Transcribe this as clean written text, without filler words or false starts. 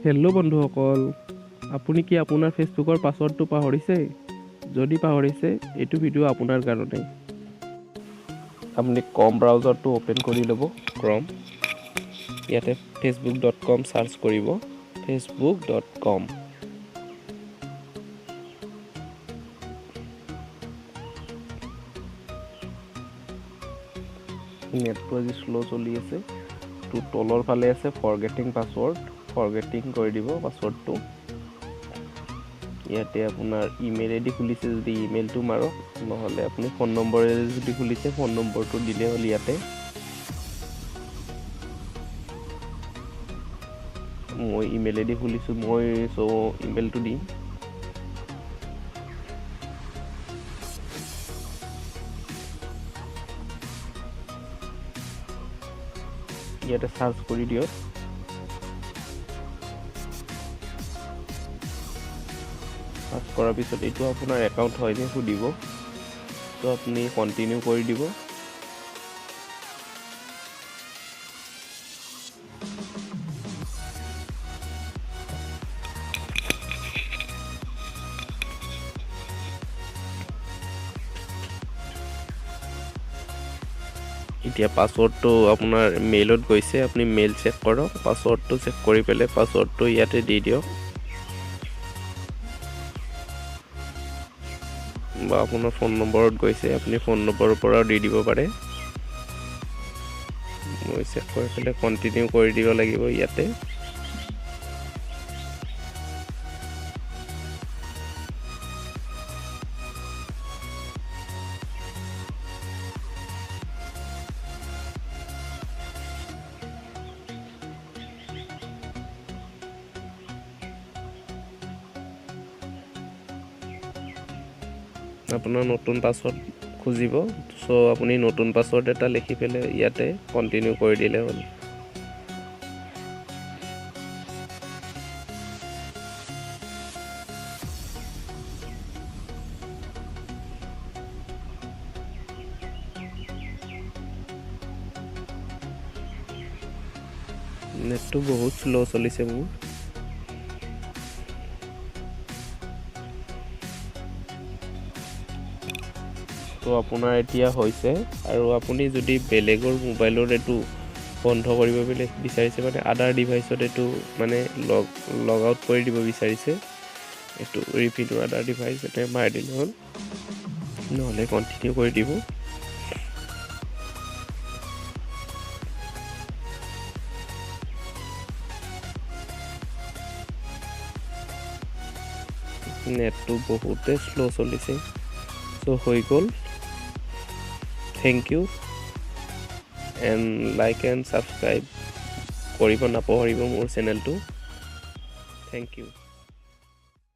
Hello' বন্ধুসকল, আপুনি কি আপোনাৰ ফেচবুকৰ পাছৱৰ্ডটো পাহৰিছে? যদি পাহৰিছে, এইটো ভিডিঅ' আপোনাৰ কাৰণে। আপুনি ক্ৰম ব্ৰাউজাৰটো অ'পেন কৰি ল'ব, ক্ৰম। ইয়াতে facebook.com search কৰিব, facebook.com। নেটটো আজি শ্ল' চলি আছে। তো তলৰ ফালে আছে ফৰগেটিং পাছৱৰ্ড, ফৰগেটিং কৰি দিব পাছৱৰ্ডটো। ইয়াতে আপোনাৰ ইমেইল আই ডি খুলিছে যদি ইমেইলটো মাৰক, নহ'লে আপুনি ফোন নম্বৰেৰে যদি খুলিছে ফোন নম্বৰটো দিলে হ'ল। ইয়াতে মই ইমেইল আই ডি খুলিছোঁ, মই চ' ইমেইলটো দিম। ইয়াতে চাৰ্চ কৰি দিয়ক। চাৰ্চ কৰাৰ পিছত এইটো আপোনাৰ একাউণ্ট হয়নে সুধিব, তো আপুনি কণ্টিনিউ কৰি দিব। এতিয়া পাছৱৰ্ডটো আপোনাৰ মেইলত গৈছে, আপুনি মেইল চেক কৰক। পাছৱৰ্ডটো চেক কৰি পেলাই পাছৱৰ্ডটো ইয়াতে দি দিয়ক, বা আপোনাৰ ফোন নম্বৰত গৈছে, আপুনি ফোন নম্বৰৰ পৰাও দি দিব পাৰে। মই চেক কৰি পেলাই কণ্টিনিউ কৰি দিব লাগিব ইয়াতে। আপোনাৰ নতুন পাছৱৰ্ড খুজিব, চ' আপুনি নতুন পাছৱৰ্ড এটা লিখি পেলাই ইয়াতে কণ্টিনিউ কৰি দিলে হ'ল। নেটটো বহুত শ্ল' চলিছে মোৰ। তো আপোনাৰ এতিয়া হৈছে। আৰু আপুনি যদি বেলেগৰ মোবাইলত এইটো বন্ধ কৰিব বিচাৰিছে, মানে আদাৰ ডিভাইচত এইটো মানে লগ আউট কৰি দিব বিচাৰিছে, এইটো ৰিভিনিউ আদাৰ ডিভাইচ এটা মাৰি দিলে হ'ল, নহ'লে কণ্টিনিউ কৰি দিব। নেটটো বহুতে শ্ল' চলিছে। চ' হৈ গ'ল। Thank you and like and subscribe কৰিব নাপাহৰিব মোৰ চেনেলটো। Thank you.